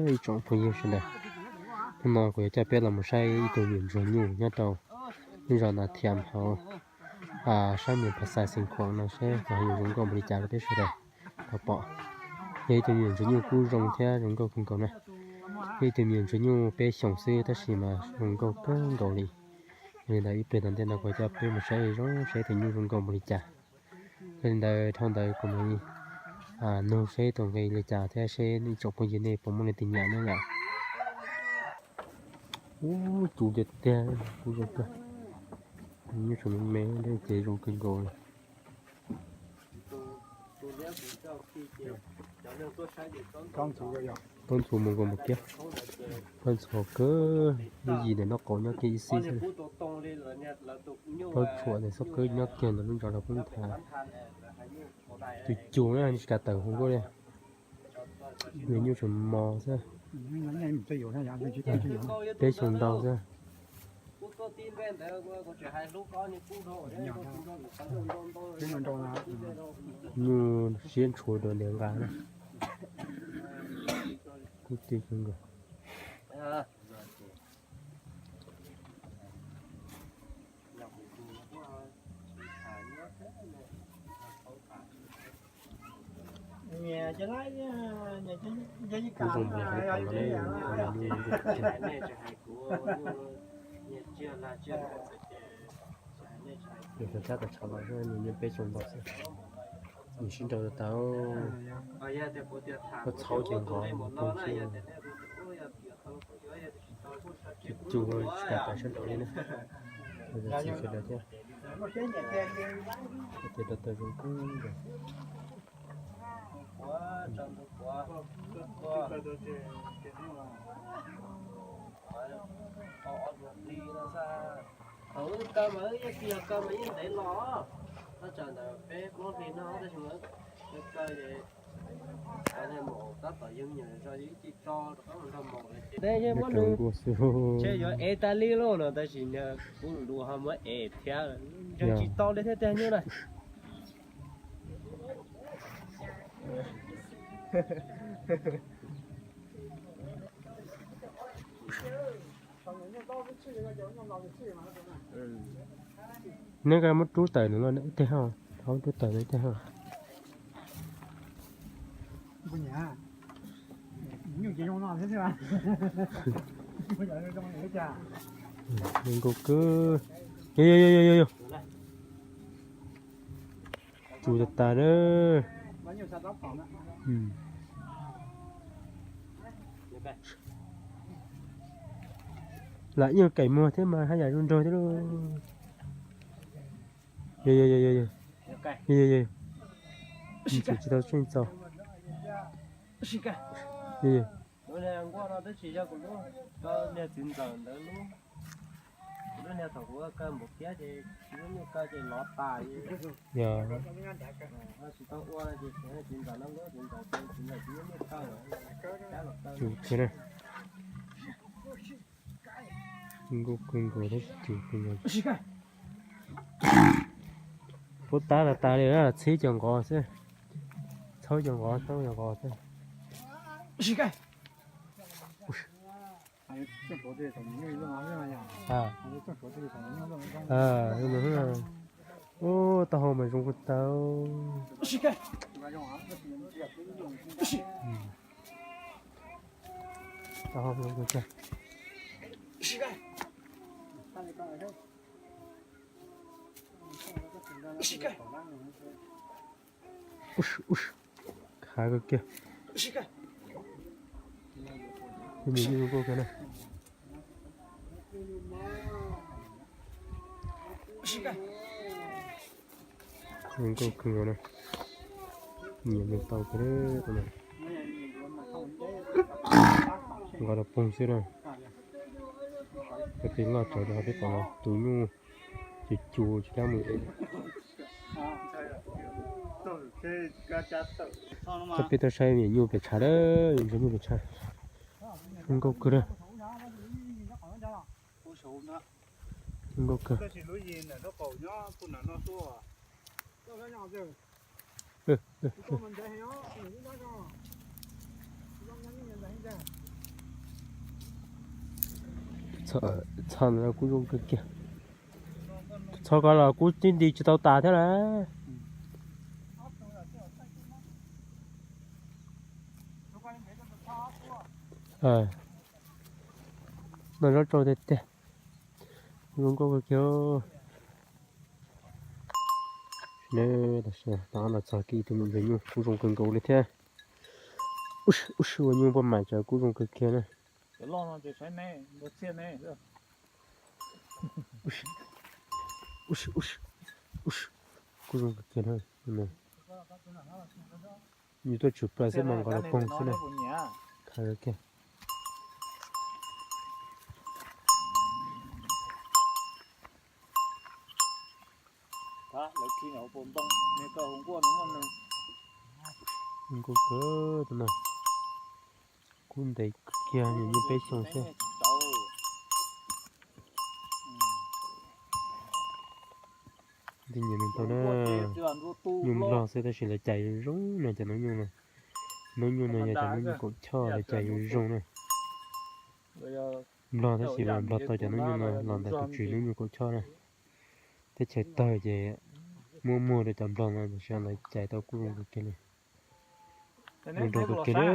Ib tsoom phooj ywg sawv daws, hnub no kuv yuav coj peb los mus saib ib tug me nyuam ntsuag nyuj nyob rau lub zos Nas Thiam hauv sab Muas Phas Xais Xeev Khuam no seb puas yuav zoo nkauj npaum li cas rau peb sawv daws tau pom. Yog ib tug me nyuam ntsuag nyuj kub zoo thiab zoo nkauj kawg nkaus na. Yog ib tug me nyuam ntsuag nyuj peb xyoos xwb tab sis mas zoo nkauj kawg nkaus li. Yog li ntawd ib pliag tom ntej no kuv coj peb mus saib zoo seb tus nyuj zoo nkauj npaum li cas. Yog li ntawd dhau ntawd kuv mam nug seb tus nqi li cas thiab seb ib tsoom phooj ywg nej puas muaj leej twg nyiam na yom. Ub, cus tiag tiag, kub zoo kawg. Nyuj tseem me me ces zoo kawg nkaus li. Pob ntxhov mus nkaus npaum kiag. Pob ntxhov kawg, lub yim ntawm no qaum nyob kiag ib xib xwb. Pob ntxhov ntawm txoj kawg nyob kiag ntawm lub zos rau peb tham. Tus cus na tsis kam tawm hauv nkuaj li. Nws nyuj tseem mos xwb. Peb xyoo ntau xwb. Nyuj siab ntshua dua ntiav nqa na. Kub tiag kawg nkaus. Kub zoo npaum li qhov no ne, nyuj zoo kawg. Nws xav tab tom tshav los nws nyuj peb xyoo ntau xwb. Nws sib nrau tau, koj txhaub ces nqov mus poob xwb. Tus cus tsis kam tawm sab nraud li na. Txiv sawv daws thiab. Ces rau taws zoo kawg nkaus. Thaum wb kaw mas wb yeej tsis yog kaw mas yeej ntev los, tab tsam ntawm peb plaub hlis no tab sis mas wb kaw ces mus tab tom yug me nyuam zog ib tsis tso rov qab mus nrog maum lawm ces. Neb yeej muab nws, ntshe yuav ev tas li lauj no tab sis kuv lus ho muab ev thiab, ntseeg tsis tau li thiab tiag nyuj na. Neb koj muab rub tawm nws los ib teg hab, thov rub tawm nws ib teg hab. Zoo nkauj kawg. Yog yog yog yog yog. Cus tas tas na. Lam ib kaim muag thiab mas haj yam zoo nraug thiab lauj. Yog yog yog yog yog. Yog yog yog. Tsis tau tseeb txaus. Yog yog. Niag txiv ntxawm ntawd lub, lub niag thaum kuv kaw npaum kiag ces lub niag kaw ces lov tas. Yog. Tsis tau ua ces txiv ntxawm no lub txiv ntxawm, txiv ntxawm tsis muaj niag kaw. Cus thiab na. Nkauj kawg nkaus thiab cus kawg nkaus. Pub tab tas tas li, txhib cov nqov xwb. Txhaub cov nqov, txhaub cov nqov xwb. Ub, taub hau mas zoo kawg tau. Taub hau zoo kawg. Khav kawg kiag. Tus me nyuj zoo nkauj kawg na. Zoo nkauj kawg nkaus na. Nyiam nyiam tau kawg na. Nqa rau poob xwb na. Cov pes loj tsawv rau peb tom no, tus nyuj cus cus tsis kam mus. Coj peb tuaj saib me nyuam nyuj pes tshav lawm, me nyuam nyuj pes tshav. Zoo nkauj kawg na. Zoo nkauj kawg. Tus no mas ntxeev heev os, tus no nyob nyob ntxeev heev ntag. Txhom ntawd kuj zoo kawg kiag. Txhom ko los kuj tib nti tsis tau tas thiab lawm. Noj zaub tsau tiag tiag. Zoo nkauj kawg kiag. Tam sim no los txog kiag ib tug me nyuam nyuj kuj zoo kawg nkaus li thiab. Ua nyuj npauj mas cov kuj zoo kawg kiag na. Kuj zoo kawg kiag na. Yus tuaj tshwm plaws xwb mas nkaus los poog xwb na. Khaws kiag. Nkauj kawg tus no. Kuj ntev kiag, nyuam nyuj peb xyoos xwb. Ntxim nyiam mus tau na. Nyuj nplog xwb tab sis lawv cais zoo zoo no cov noob nyuj no. Noob nyuj no yog cov noob nyuj kaum choj lawv cais zoo zoo na. Nplog tab sis mas nplog tau cov noob nyuj no los ntawm tus tswv noob nyuj kaum choj na. Teb chaws tawg ces muaj muag rau cov nplog no tab sis lawv cais tau kuj zoo kawg kiag li. Zoo nraug kawg kiag li.